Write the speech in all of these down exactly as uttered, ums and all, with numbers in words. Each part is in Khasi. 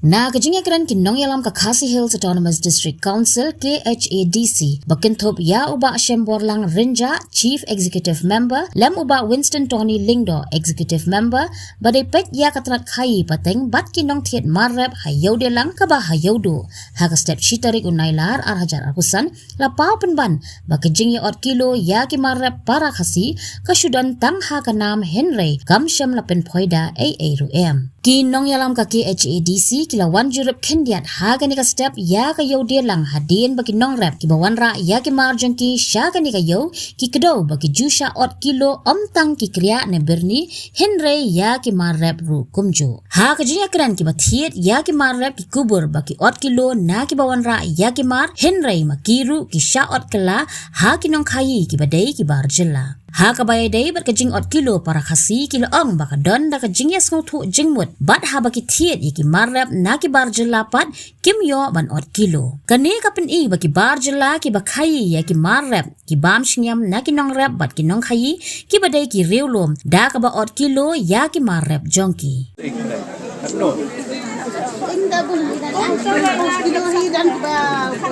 Na ka jingïakren ki nongïalam ka Khasi Hills Autonomous District Council, K H A D C, ba kynthup ïa u Bah Shemborlang Rynjah, Chief Executive Member, lem u Bah Winston Tony Lyngdoh, Executive Member, ba dei peit ïa ka tnat khaïi pateng bad ki nongthied mar rep ha Ïewdialang kaba ha Ïewduh. Ha ka step shi tarik u Nailar ar hajar arphew san, la paw pynban ba ka jingïa ot kilo ïa ki mar rep para Khasi ka shu don tang ha ka nam, hynrei kam shym la pynphoida ei ei ruh em. Ki nongïalam ka K H A D C ki la wan jurip khyndiat ha kane ka step ïa ka Ïewdialang hadien ba ki nongrep kiba wanrah ïa ki mar jong ki sha kane ka ïew ki kdew ba ki ju shah ot kilo ym tang ki kriah ne byrni, hynrei ïa ki mar rep ruh kumjuh. Ha ka jingïakren kiba thied ïa ki mar rep ki kubur ba ki ot kilo na kiba wanrah ïa ki mar, hynrei ma ki ruh ki shah ot kylla ha ki nongkhaïi kiba dei ki bar jylla. Ha kaba ïadei bad ka jingot kilo, para Khasi ki la ong ba ka don da ka jingïasngewthuh jingmut bad haba ki thied ïa ki mar rep na ki bar jylla pat kim ïoh ban ot kilo. Kane ka pyni ba ki bar jylla kiba khaïi ïa ki mar rep ki bam shngem na ki nongrep bad ki nongkhaïi kiba dei ki riewlum da kaba ot kilo ïa ki mar rep jong ki. Ing da bun ing da kilo hi dan ba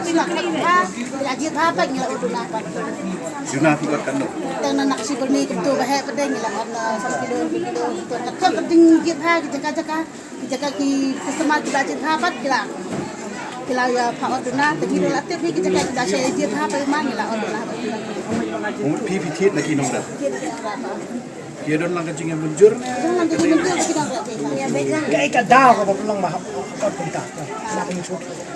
slak ba ya ji ba pa ngi la udu na pa. Juna phi ot kano? Tang na nak si bul ni kumtu ba he pa dei ngi la ot na sam kilo kilo. Ka ka ding ji ba ki jaka jaka. Ki jaka ki customer ki ba ji ba pat ki la. Ki la ïa pa ot na te ki la te ki jaka ki da se ji ba pa ma ngi la ot na. Phi phi thied na ki nongrep. Ki don lang ka jingmynjur. Don lang ka jingmynjur ki nongrep. Ka ka daw ka ba long ma ot kumta.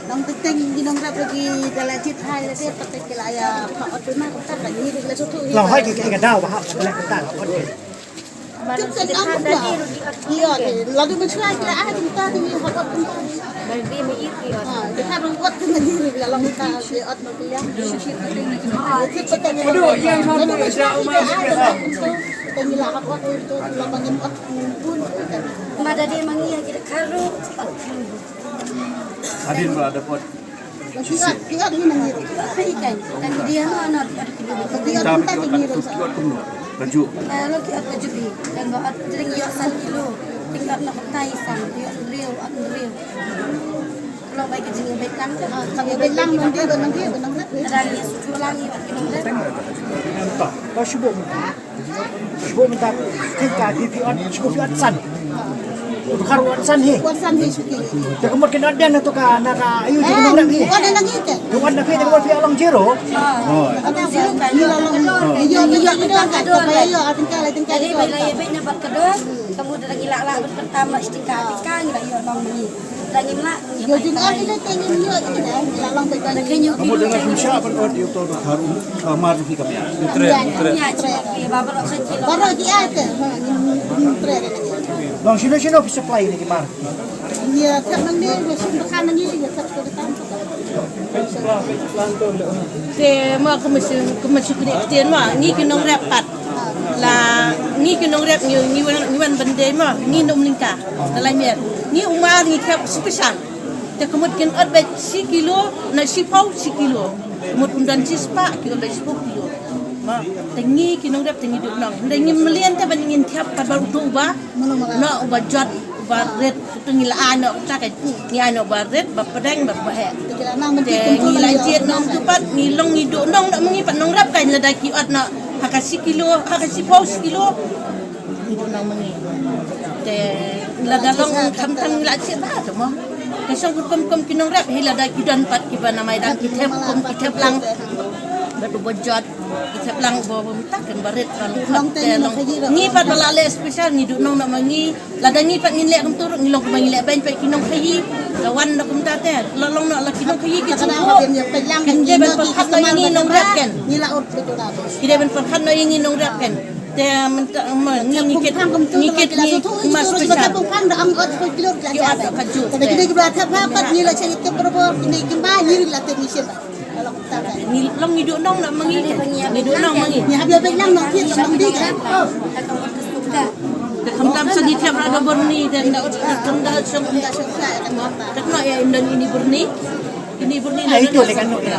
Nong teng teng ki nongrep lagi da la ji ba la te pat ki la ïa pa ot na kumta ka ni la sutu. Long hai ki ka daw ba ha la kumta ot. Ladu mencuat kira ah kita tu ni hawat pun. Bagi mengir ki ot. Ha, kita buat tu mengir la long kita di ot no dia. Aduh, yang mana dah umat kita. Kita ni lah hawat tu la bangin ot pun. Mada dia mengir kita karu. Hadin berada pot. Kiat, kiat ni nang iri. Apa ikan? Kan dia no anak. Kiat kita ni iri. Kiat kumno? Baju. Kalau kiat baju bi. Kan ba at dring yo san kilo. Tingkat nak tai san yo riu at riu. Kalau baik jing baik lang. Kalau baik lang nanti, nanti, nanti. Ada ni susu lagi. Ba shu bok. Shu bok mynta, ka P P on, shu bok phi ot san. Ka khar ot san hi. Ot san hi shu ki. Te ka mut kin ot den to ka na ka ayu ji ka nongrep hi. Ot den lagi te. Ka ot na phi te ka mut phi ot long zero. Ot zero ka. Ni la long. Ni yo ni yo ni ka ka. Ka yo atin ka la tin ka. Jadi bila ye bek na bat ka dor, ka mut da ngi la la bat ka tam la stika ka ngi la yo long ni. Yo jing ah ni te ngin yo ni la long pe ka ni. Ka mut da ngi shah ban ot ïa uto u khar um, ka mar phi ka mia. Tre, tre. Baroh ki ai te. Ngin tre. Long shino shino phi supply ni ki mar. Ni thep nang ni, ni sum khan nang ni, ni thep ko tam. Te ma ka machine, ka machine kri ktien ma ngi ki nongrep pat. La ngi ki nongrep ngi, ngi wan, ngi wan ban dei ma ngi num lingka. Te la mer ngi u mar ngi thep special. Te ka mut kin ot beit shi kilo na shi phew shi kilo. Ka mut kum don shi spah ki ot beit shi phew kilo. Ma te ngi ki nongrep te ngi duh nong. Te ngi mlien te ban ngin thep ka ba utu ba. Noh uba jot uba rit, tu ngi la ai noh ta ka ngi ai noh uba rit ba pdeng ba ba heh. Te ngi la jied noh tu pat ngi long ngi duh nong noh ma ngi pat nongrep ka ngi la da ki ot noh ha ka shi kilo ha ka shi phew shi kilo. Ngi duh nong ma ngi. Te la da long khamtam ngi la jied ba tu mo. Ka shong kum kum ki nongrep hi la da ki don pat ki ba na mai dang ki thep kum ki thep lang. Ba tu ba jot. Ki thep lang ba ba mynta kan ba rit ba long te long. Ngi pat ba la leh special ngi duh nong na ma ngi. Lada ngi pat ngin leh kumtu ruh ngi long kumba ngi leh ban pat ki nongkhaïi. La wan na kumta te la long na la ki nongkhaïi ki sngewthuh. Ki dei ban pyrkhat na ïa ngi nongrep kan. Ki dei ban pyrkhat na ïa ngi nongrep kan. Te mynta ma ngi ngi kit ngi kit ngi ma special. Ki ot ka juh. Ngi long ngi duh nong na ma ngi. Ngi duh nong ma ngi. Ngi hap ïa beit lang nong thied nong di ka. Te khamtam sa ngi thep ra da byrni te nda ut khamtam da shong. Te kno ïa im don ini byrni. Ini byrni. Ai to le kan no ïa.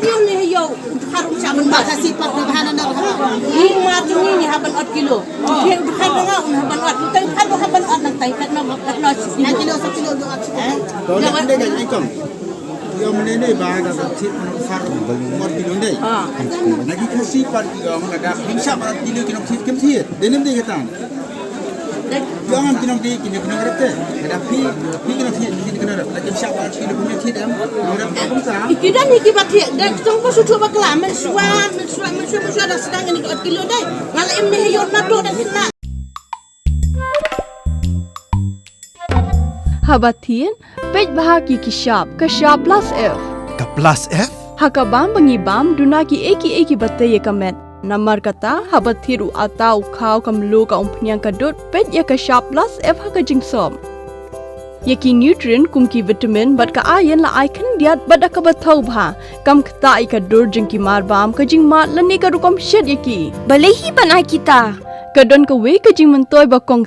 Ngan ïoh ne ha ïoh. Harum sha ban ot. Khasi pat na bha na nor ha. Ni ma tu ni ni ha ban ot kilo. Ki u khat na un ha ban ot. Tang khat ha ban ot nang tai khat na ot na. Na kilo sa kilo do ot. To ne ne ga ai kong. Ïoh ne ne ba ga sa thit na far ot kilo ne. Na ki Khasi pat ki ong na ga him sha ban ot kilo ki nong thit kim thit. Denim de katan. Ïoh ngam ki nong thit ki nong rep te. Kada phi phi ki nong thit ki nong rep. Lakin sha ban ot kilo kim thit em. Nong rep ta bangsa. Ki dan hi ki ba thit. Dan tong ko su thu ba kla men swa men swa men swa men swa da sedang ini ot kilo dai. Ngala im ne ïoh na do dan thit na. Haba thied, peit bha ki ki shap, ka shap plus F. Ka plus F? Ha ka bam ba ngi bam, duna ki ei ki ei ki ba tei ïa ka met. Namar kata, haba thied u ata, u khaw, ka mluh, ka umphniang, ka dud, peit ïa ka shap plus F ha ka jingsop. Ïa ki nutrient kum ki vitamin bad ka iron la ai khyndiat bad da kaba thaw bha. Kam ktah ïa ka dur jong ki marbam, ka jingmad lane ka rukom shet ïa ki. Balei hi ban ai kita? Ka don kawei ka jingmyntoi ba kong